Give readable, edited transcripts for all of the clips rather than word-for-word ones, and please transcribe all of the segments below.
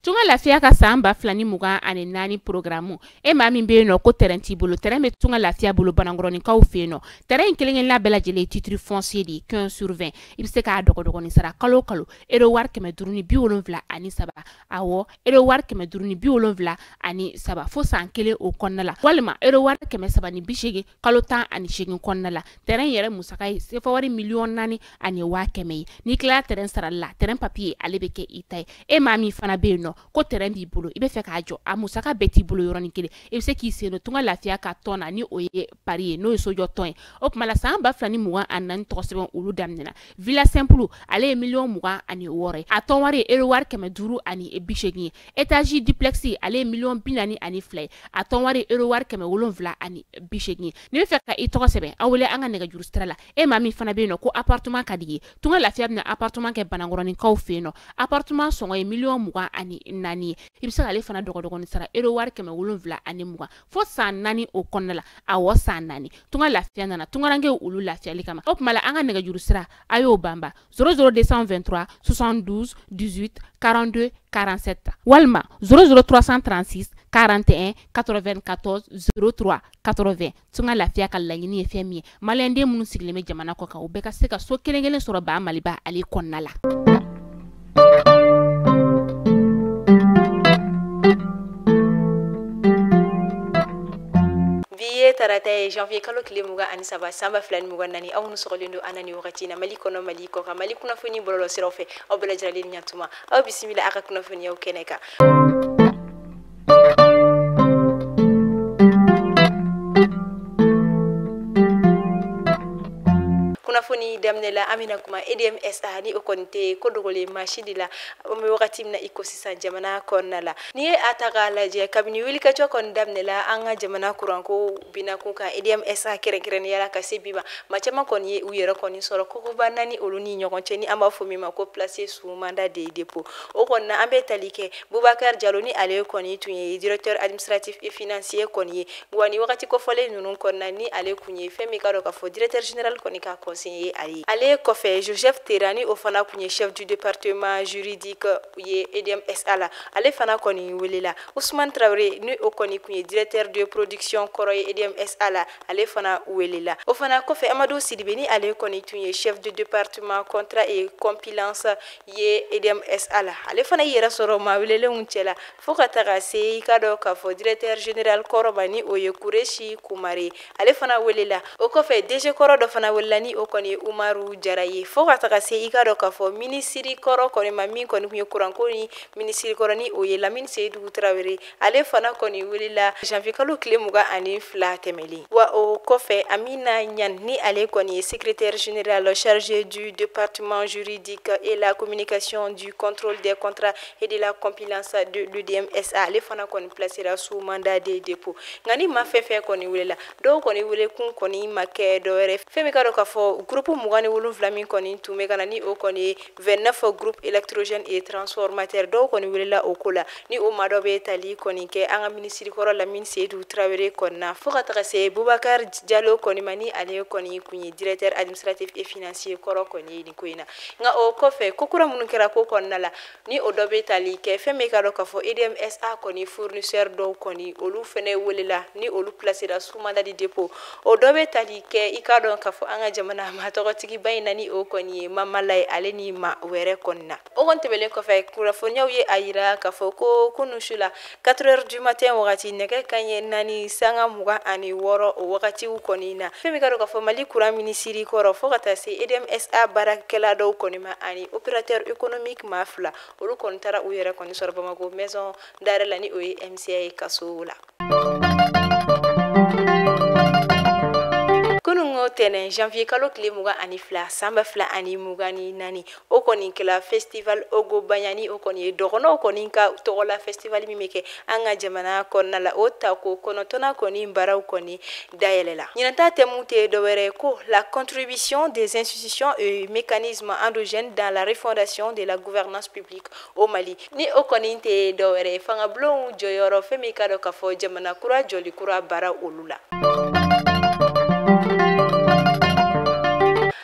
Tunga Lafiya ka san 2024 programme e maa min bɛ yen nɔ ko terrain t'i bolo, terrain bɛ Tunga Lafiya bolo Banankɔrɔninkaw fɛ yen nɔ. Terrain in kelen-kelenna bɛɛ lajɛlen ye titre foncier de ye 15 sur 20. I bɛ se k'a dɔgɔdɔgɔnin sara kalo o kalo euro wari 573, awɔ euro wari 573 fo san kelen o kɔnɔna la, walima euro wari 380 kalo 18 kɔnɔna la. Terrain yɛrɛ musaka ye sefa wari 4,1 million ye. N'i tilala terrain sarali la, terrain papier ale bɛ kɛ i ta ye. E maa min fana bɛ yen nɔ ko terrain b'i bolo, i bɛ fɛ k'a jɔ, a musaka bɛɛ t'i bolo yɔrɔnin kelen, i bɛ se k'i sen don Tunga Lafiya ka tɔn na, ni o ye pari ye, n'o ye sojɔ tɔn ye. O tuma la san 2024 tɔgɔ sɛbɛn olu daminɛna. Villa simple ale ye 26 million ye, a tɔn wari ye euro wari 580 ye. Étage duplex ale ye 42 million ye, a tɔn wari ye euro wari 780 ye. N'i bɛ fɛ ka i tɔgɔ sɛbɛn, aw wele an ka nɛgɛjuru sira la. E maa min fana bɛ yen nɔ ko appartement ka di ye, Tunga Lafiya bɛna appartement kɛ Banankɔrɔninkaw fɛ yen nɔ. Appartement sɔngɔ ye 24 million ye. I bɛ se k'ale fana dɔgɔdɔgɔnin sara euro wari 720 fo san 4 o kɔnɔna la, awɔ san 4. Tunga Lafiya nana tungarankew olu lafiyali kama. O tuma la an ka nɛgɛjuru sira a y'o banba 00223 72 18 42 47 walima 00336 41 94 03 80. Tunga Lafiya ka laɲini ye fɛn min ye, maliyɛnden minnu sigilen bɛ jamana kɔ kan, u bɛɛ ka se ka so kelen kelen sɔrɔ ba Maliba ale kɔnɔna la. Bi ye tarata ye, janvier kalo tile 23 san 2024. Aw minnu sɔgɔlen don an na nin wagati na, Mali kɔnɔ, Mali kɔ kan, Mali kunnafoni bɔlɔlɔ siraw fɛ, aw bɛɛ lajɛlen ɲatuma, aw bisimila aw ka kunnafoniyaw kɛnɛ kan. Kunnafoni daminɛ la, an bɛna kuma EDM SA, ni o kɔni tɛ ko dogolen maa si de la, an bɛ wagati min na i ko sisan jamana kɔnɔna la. N'i ye a ta k'a lajɛ, kabini wulikajɔ kɔni daminɛ la an ka jamana kuranko binakun kan, EDM SA kɛrɛnkɛrɛnnenya la, ka se bi ma, maa caman kɔni ye u yɛrɛ kɔni sɔrɔ kogoba naani olu ni ɲɔgɔn cɛ, ni an b'a fɔ min ma ko placé sous mandat de dépôt. O kɔni na, an bɛ tali kɛ Bubakari Jalo, ni ale kɔni tun ye directeur administratif et financier kɔni ye. Wa ni wagati kofɔlen ninnu kɔnɔna, ni ale kun ye fɛn min ka dɔn k'a fɔ directeur général kɔni ka conseiller ale ye. Ale kɔfɛ, Joseph Terani, o fana kun ye chef du département juridique ye EDM SA la, ale fana kɔni welela. Ousmane Traoré, ni o kɔni kun ye directeur de production kɔrɔ ye EDM SA la, ale fana welela. O fana kɔfɛ, Amadou Sidibe, ni ale kɔni tun ye chef de département contrat et compliance ye EDM SA la, ale fana y'i yɛrɛ sɔrɔ maa welelenw cɛ la, fo ka taga se i ka dɔn k'a fɔ directeur général kɔrɔ ma, ni o ye Kureshi Kumare, ale fana welela. O kɔfɛ, DG kɔrɔ dɔ fana welela, ni o kɔni ye Umaru Jara ye, fo ka taga se i ka dɔn k'a fɔ minisiri kɔrɔ kɔni ma, min kɔni tun ye kuranko ni minisiri kɔrɔ, ni o ye Lamini Seyidu Tarawele, ale fana kɔni welela janvier kalo tile 22 tɛmɛlen. Wa o kɔfɛ, Amina Ɲan, ni ale kɔni ye secrétaire général chargé du département juridique et la communication, du contrôle des contrats et de la compliance de l'EDM SA, ale fana kɔni placera sous mandat de dépôt. Nka ni maa fɛn fɛn kɔni welela, dɔw kɔni wele kun kɔni ma kɛ dɔwɛrɛ, fɛn min ka dɔn k'a fɔ groupe 27 min kɔni tun bɛ ka na, ni o kɔni ye 29 groupe électrogène et transformateur, dɔw kɔni welela o ko la, ni o maa dɔ bɛ tali kɔni kɛ an ka minisiri kɔrɔ Lamini Seyidu Tarawele kɔni na, fo ka taga se Bubakar Jalo kɔni ma, ni ale kɔni kun ye directeur administratif et financier kɔrɔ kɔni ye nin ko in na. Nka o kɔfɛ, ko kura minnu kɛra ko kɔnɔna la, ni o dɔ bɛ tali kɛ fɛn min ka dɔn k'a fɔ EDM SA kɔni fournisseur dɔw kɔni, olu fɛnɛ welela, ni olu placera sous mandat de dépôt. O dɔ bɛ tali kɛ i ka dɔn k'a fɔ an ka jamana maa tɔgɔtigiba in na, ni o kɔni ye Mamala ye, ale ni maa wɛrɛ kɔni na. O kɔni tɛmɛnen kɔfɛ, kunnafoniyaw ye a yira k'a fɔ ko kunun su la, 4 heures du matin wagati, nɛgɛ kanɲɛ 4:26, o wagatiw kɔni na, fɛn min ka dɔn k'a fɔ Mali courant minisiri kɔrɔ, fo ka taa se EDM SA baarakɛla dɔw kɔni ma, ani opérateur économique maa fila, olu kɔni taara u yɛrɛ kɔni sɔrɔ Bamako maison d'arrêt la, ni o ye MCA ye, kaso la. Kunungo tɛnɛn, janvier kalo tile 22 san 2024, o kɔni kɛla festival Ogo Baɲani. O kɔni ye dɔgɔnɔw kɔni ka tɔgɔla festival min bɛ kɛ an ka jamana kɔnɔna la. O tako kɔnɔntɔnna kɔni baaraw kɔni dayɛlɛla. Ɲinanta thème tɛ dɔwɛrɛ ko la contribution des institutions et mécanismes endogènes dans la refondation de la gouvernance publique au Mali, ni o kɔni tɛ dɔwɛrɛ fangabulonw jɔyɔrɔ, fɛn min ka dɔn k'a fɔ jamana kura jɔli kura baara olu la.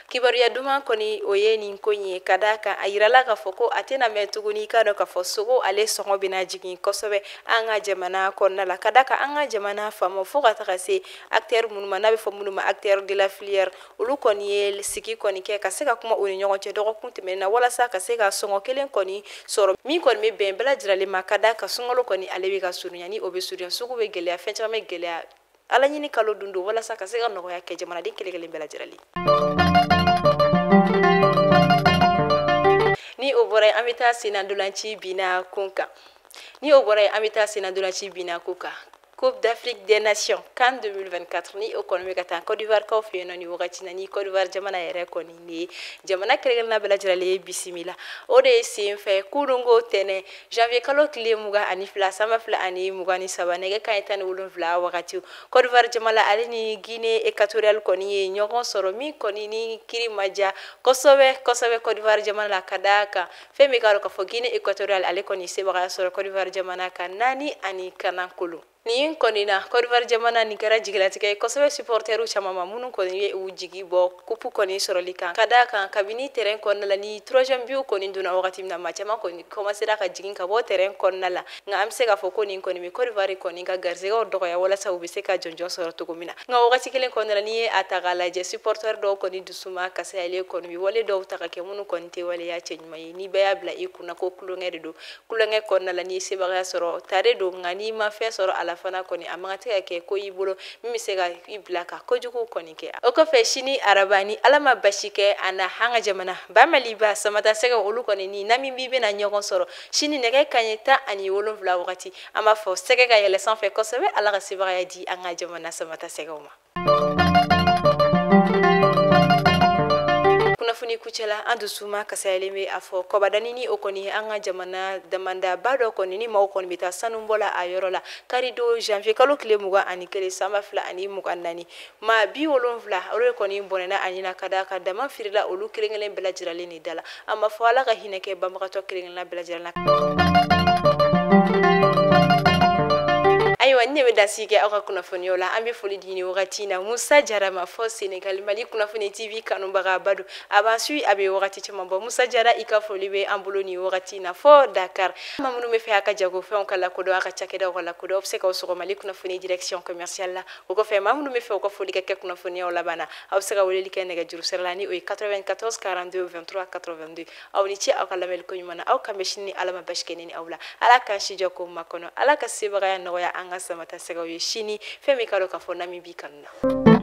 Kibaruya Kibaruya duman kɔni o ye nin ko in ye, ka d'a kan a yirala k'a fɔ ko a tɛna mɛn tuguni, k'a dɔn k'a fɔ sogo ale sɔngɔ bɛna jigin kosɛbɛ an ka jamana kɔnɔna la, ka d'a kan an ka jamana faamaw fo ka taga se acteur minnu ma n'a bɛ fɔ minnu ma acteur de la filière, olu kɔni ye sigi kɔni kɛ ka se ka kuma u ni ɲɔgɔn cɛ dɔgɔkun tɛmɛnen na walasa ka se ka sɔngɔ kelen kɔni sɔrɔ min kɔni bɛ bɛn bɛɛ lajɛlen ma, ka d'a kan sunkalo kɔni ale bɛ ka surunya, ni o bɛ surunya sugu bɛ gɛlɛya, fɛn caman bɛ gɛlɛya, ala ɲini kalo dun don walasa ka se ka nɔgɔya kɛ jamanaden kelen kelen bɛɛ lajɛlen. Ni o bɔra yen, an bɛ taa senna ntolanci binna kun kan. Ni o bɔra yen, an bɛ taa senna ntolanci binna ko kan. Coupe d'Afrique des Nations CAN 2024 ni o kɔni bɛ ka taa Côte d'Ivoire kaw fɛ yen nɔ nin wagati na, ni Côte d'Ivoire jamana yɛrɛ kɔni ye jamana kelen-kelenna bɛɛ lajɛlen ye bisimila. O de ye sen fɛ kununko tɛnɛ janvier kalo tile 22 san 2023 nɛgɛ kanɲɛ 17 wagati, Côte d'Ivoire jamana ale ni Guinée équatoriale kɔni ye ɲɔgɔn sɔrɔ min kɔni ni kiri ma diya kosɛbɛ kosɛbɛ Côte d'Ivoire jamana la, ka d'a kan fɛn min k'a dɔn k'a fɔ Guinée équatoriale ale kɔni sebagaya sɔrɔ Côte d'Ivoire jamana kan 4-1. Nin kɔni na Côte d'Ivoire jamana nin kɛra jigilatigɛ ye kosɛbɛ supporteru caman ma minnu kɔni ye u jigi bɔ coupe kɔni sɔrɔli kan, ka d'a kan kabini terrain kɔnɔna la ni troisième but kɔni donna wagati min na, maa caman kɔni commencera ka jigin ka bɔ terrain kɔnɔna la. Nka an bɛ se k'a fɔ ko nin kɔni bɛ Côte d'Ivoire kɔni ka garisɛgɛw dɔgɔya walasa u bɛ se ka jɔnjɔn sɔrɔ cogo min na. Nka wagati kelen kɔnɔna la, n'i ye a ta k'a lajɛ, supporter dɔw kɔni dusu ma kasayalen kɔni bɛ wale dɔw ta ka kɛ minnu kɔni tɛ waleya cɛɲuman ye. Ni bɛɛ y'a bila i kunna ko kulonkɛ de don, kulonkɛ kɔnɔna la n'i ye sebagaya sɔrɔ tare don, nka n'i ma fɛn sɔrɔ a la fana kɔni a man kan tɛ ka kɛ ko i bolo min bɛ se ka i bila ka kojugu kɔni kɛ. O kɔfɛ sini araba ni Ala ma basi kɛ a na an ka jamana ba Maliba Samata Sɛgɛ olu kɔni ni Namibi bɛna ɲɔgɔn sɔrɔ sini nɛgɛ kanɲɛ 17 wagati. An b'a fɔ sɛgɛ ka yɛlɛ sanfɛ kosɛbɛ, Ala ka sebagaya di an ka jamana Samata Sɛgɛw ma. Kunnafoni kucɛla, an dusu ma kasayalen bɛ a fɔ kɔbadani ni o kɔni an ka jamana damandaba dɔ kɔni ni maaw kɔni bɛ taa sanubɔ la a yɔrɔ la karido janvier kalo tile 21 san 2024, maa 70 olu de kɔni bɔnɛna a ɲina ka d'a kan dama firila olu kelen kelen bɛɛ lajɛlen de da la. An b'a fɔ Ala ka hinɛ kɛ banbagatɔ kelen kelenna bɛɛ lajɛlen na. Ayiwa, ni ne bɛ dasigi kɛ aw ka kunnafoniyaw la, an bɛ foli di nin wagati in na Musa Jara ma fɔ Senegal Mali kunnafoni TV kanubagaba don, a b'an suit a bɛ wagati caman bɔ. Musa Jara, i ka foli bɛ an bolo nin wagati in na fɔ Dakar. Maa minnu bɛ fɛ a ka jagofɛnw ka lakodɔn, a ka cakɛdaw ka lakodɔn, aw bɛ se k'aw sɔgɔ Mali kunnafoni direction commerciale la. O kɔfɛ maa minnu bɛ fɛ u ka foli ka kɛ kunnafoniyaw laban na, aw bɛ se ka weleli kɛ nɛgɛjuru sira la ni o ye 94 42 23 82. Aw ni ce aw ka lamɛnni ko ɲuman na, aw kan bɛ sini ni Ala ma basi kɛ ne ni aw la. Ala k'an si jɔ ko makɔnɔ, Ala ka sebagaya nɔgɔya an ka Samata Sɛgɛw ye sini fɛn min ka dɔn k'a fɔ Namibi kanu na.